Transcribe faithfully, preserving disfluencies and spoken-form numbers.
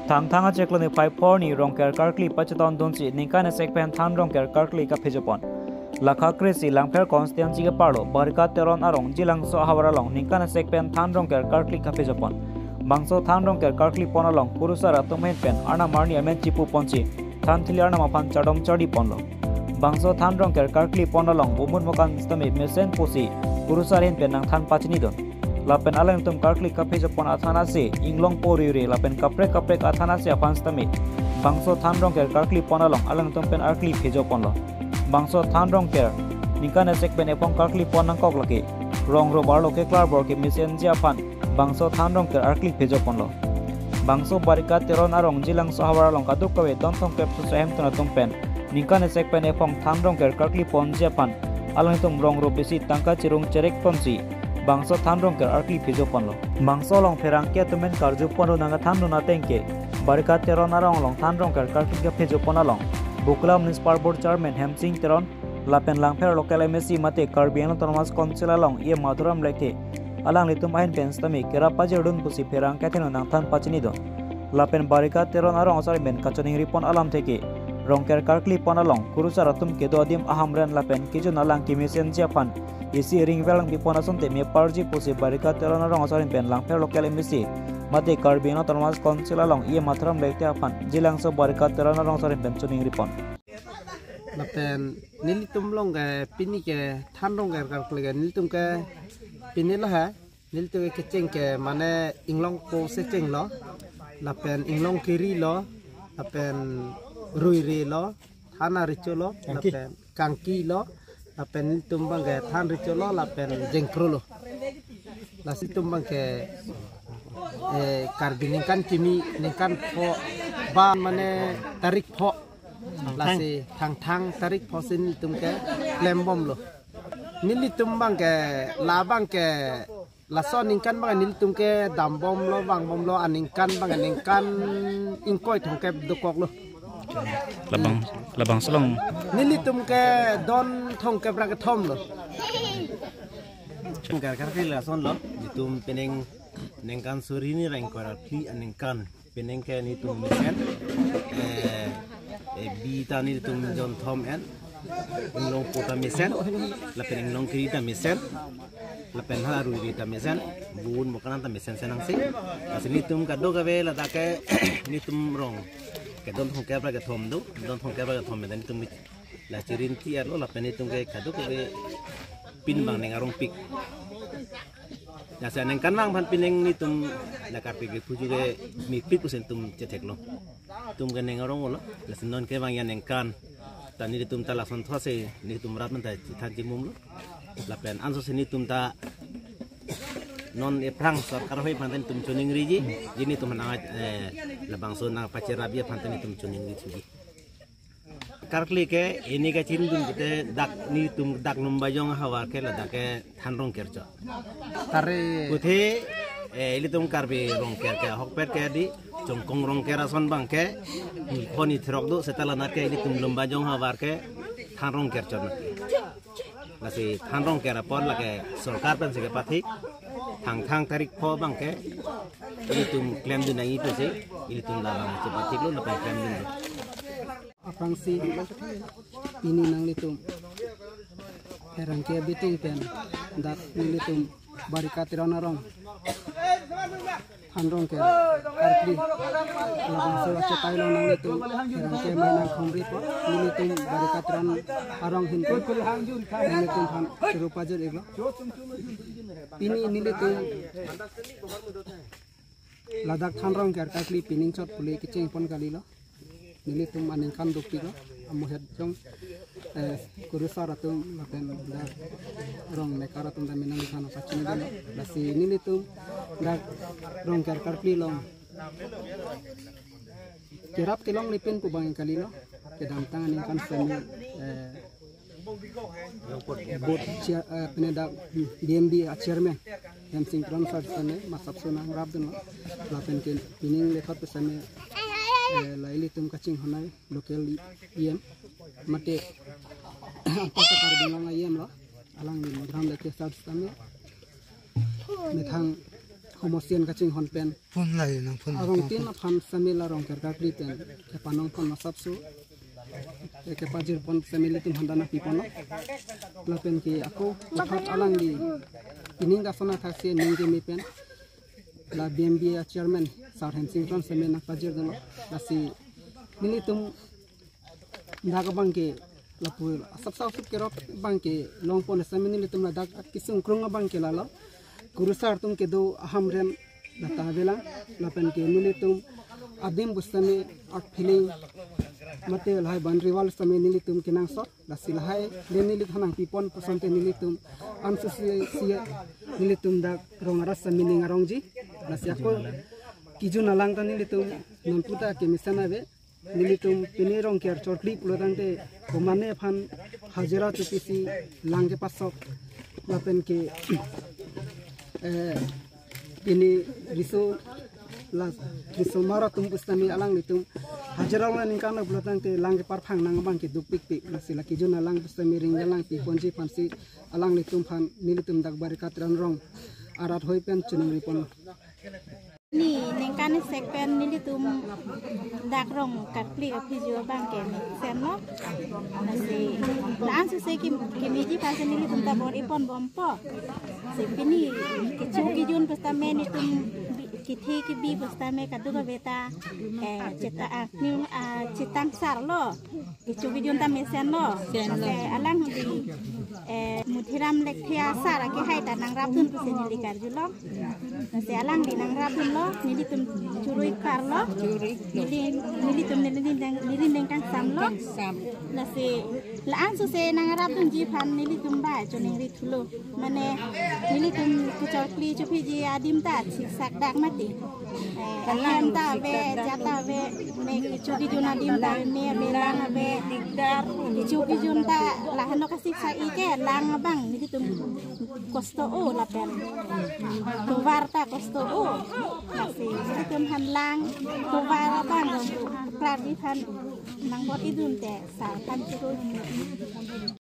Thangthang achiklo niphai phongo arni Rongker karkli pachetongdunsi ningkan esek pen than Rongker karkli kaphejopon. Lakha kre-isi Langpher constituency ke-arlo Barika Teron arong Jilangso ahavar along ningkan esek pen than Rongker karkli kaphejopon. Bangso than Rongker karklipon along kurusar atum ahin pen arnam arni amen chipuponsi than thili arnam aphan chardom chardiponlo. Bangso than Rongker karklipon along bumun mokan sitame mesen pusi kurusar ahin pen nangthan pachinidun. Lapen alangtum karkli kaphejopon athan ase inglongpo ruire lapen kaprek kaprek athan ase aphan sitame bangso than Rongker karklipon along alangtum pen arkli phejoponlo. Bangso than Rongker ningkan esek pen ephong karklipon nangkok lake rong robar loke klarbor kemesenji aphan bangso than Rongker arkli phejoponlo. Bangso Barika Teron arong Jilangso ahavar along kadokave don thomkep susahem tun atum pen ningkan esek pen ephong than Rongker karkliponji aphan alangtum rong ro besi tangka chirung cherek tonsi bangso than Rongker arkli phejoponlo. Bangso along pherangke atum pen karjupon ro nangkethan ro ateng ke Barika Teron arong along than Rongker karkli kaphejopon along Bokula Municipal Board Chairman Hemsing Teron lapen Langpher local M A C mate Karbi Anglong Autonomous Council along E M Madhuram Lekthe alanglitum ahin pen sitame kerap pajirdun pusi pherangke athengno nangthan pachinidun. Lapen Barika Teron arong asar pen kachoningripon alamthe ke Rongker karklipon along kurusar atum kedo adim ahamren lapen kejun alang kemesenji aphan isi ring velang pipon asonte meparji pusi Barika Teron arong asar pen Langpher local M A C mate Karbi Anglong Autonomous Council along E M Madhuram Lekthe aphan Jilangso Barika Teron arong asar pen choningripon. Lapen nelitum along ke pini ke than Rongker karkli ke nelitum ke pini lo ha, nelitum ke kecheng ke mane inglongpo se chenglo, lapen inglong kiri lo, lapen ruire lo, than aricho lo, kangki, lapen kangki lo, lapen nelitum abang ke than richo lo, lapen jengkro lo. Lasi nelitum abang ke eh, Karbi ningkan kimi ningkan pho ba mane tarik pho. Lasi Thangthang tarik pho si nelitum ke klembomlo. Nelitum abang ke labang ke laso aningkan abang nelitum ke dambomlo vangbomlo aningkan abang ningkan ingkoi thomkep dokoklo. Labang labangso along nelitum ke don thomkep ra kethomlo. Rongker karkli lasonlo, nelitum penang ningkan suri hini ra ingkoi ra phli aningkan penang ke nelitum mesen, eh, eh, bi ta nelitum jonthom en, inglongpo ta mesen, lapen inglong kiri ta mesen, lapen hala ruire ta mesen, bumun mokan ta mesen senang si. Lasi nelitum kadokave ladak ke nelitum rong ke don thomkep ra kethom do, don thomkep ra kethom pen nelitum la chirinti arlo lapen nelitum ke kadokave pin abang ning arongpik. Lasi aningkan abang aphan penang nelitum la karpi ke puju ke mepik pusi nelitum chetheklo. Nelitum ke ning aronglo. Lasi non ke abang ya ningkan ta nelitum ta lason those nelitum rat manta chethan chimumlo. Lapen anso si nelitum ta non ephrang sorkar hoi aphan nelitum choningriji, ji nelitum nang, eh, labangso nangpacherapji aphan nelitum choningriji. Karkli ke pini kachingdun pute dak nelitum dak Lumbajong ahavar ke ladak ke than Rongker chot. Tare. Pute, eh, ilitum Karbi Rongker ke ahokpet ke di, Chongkong Rongker ason abang ke, ni pho ni throk do, seta la anat ke ilitum Lumbajong ahavar ke than Rongker chot. Lasi than Rongker apor lake sorkar pensi kepathik, Thangthang tarik pho abang ke, ilitum klemdun nangji pusi, ilitum labang chepathiklo lapen klemdun. Aphrangsi pini nanglitum pherangke abitung pen dak nelitum Barika Teron arong than Rongker karkli labangso achepailong nanglitum pherangke amei nangkhomri apot nelitum Barika Teron arong ahin pen nanglitum aphan choro pajir-iklo. Pini nelitum ladak than Rongker karkli pining chot pule kechengpon kalilo. Nelitum aningkan dopiklo, amuhet jong, eh, kurusar atum lapen dak rong mekar atum ta menang di sana pachinidunlo. Lasi nelitum dak Rongker karkli along kerap kelongle pin pu abang kalilo. Kedamtang aningkan sitame, eh, board chair, eh, pine dak B M D a chairman Hemsing Teron sir sitame masapso nangrapdunlo. Lapen ke pining lethot sitame, eh, la ilitum kachinghon ai local E M mate anparta Karbi Anglong E M lo. Alangli Madhuram Lekthe sir sitame methang Homosien kachinghon pen phone lai nang phone arongtin aphan semi la Rongker karkli pen kepanong pon masapso, eh, kepajir pon semi nelitum handa nangpi ponlo. Lapen ke ako puthot alangli pining dason athak si ning keme pen la B M B A chairman Sar Hensing Ron semi nangpajir dunlo. Lasi nelitum dak abang ke lapu asap sa usup kerok abang ke long pon semi nelitum ladak kisung krung abang ke lalo. Kurusar atum kedo ahamren lata avelang, lapen ke nelitum adim pu semi art feeling mate lahai boundary wall semi nelitum kenangsot, lasi lahai le nelitum nangpi pon pusonte nelitum an susi si nelitum dak rong arat semi ning arongji, lasi ako kijun alang ta nelitum nonputa kemesen ave. Nelitum pini Rongker chorkli pulotangte komane aphan hajira chupisi lang kepasok lapen ke, eh, pini riso la riso mara atum pu semi alanglitum hajira lang ningkan pulotangte lang keparphang nang abang ke dukpikpik, lasi la kijun alang pu semi ring lang pi ponji aphansi alanglitum aphan nelitum dak Barikat Ran Rong arat hoi pen choningri pon. Ni ningkan isi pen nelitum dak Rongker karkli aphi jo abang ke mesenlo. Lasi la-an susi kim kimiji aphansi nelitum ta bor-i pon bompo. Si pini kecho kejun pu sitame nelitum bi- kethe kebi pu sitame kadokave ta, eh, cheta ah, new, ah, chetangsarlo. Kecho kejun ta mesenlo. Senlo. Lasi alangli, eh, Muthiram Lekthe asar akehai ta nangrapdun pusi neli karjulo. Lasi alangli nangrapdunlo, nelitum churui parlo. Churui. Neli, nelitum neli ningkan, neli ningkan samlo. Sam. Lasi la-an susi nangrapdunji aphan nelitum ba choningri thulo. Mane nelitum kechorkli chophiji adim ta siksak dak mati. Eh, ahem ta ave, jat ta ave, me kecho kejun adim ta ave, me ave, lang ave. Dikdar. Kecho kejun ta lahenlo kasiksak-i ke lang abang nelitum kosto-o lapen tovar ta kosto-o. Lasi nelitum aphan lang tovar abang klardi aphan nangbor-idunte Sar aphan churu.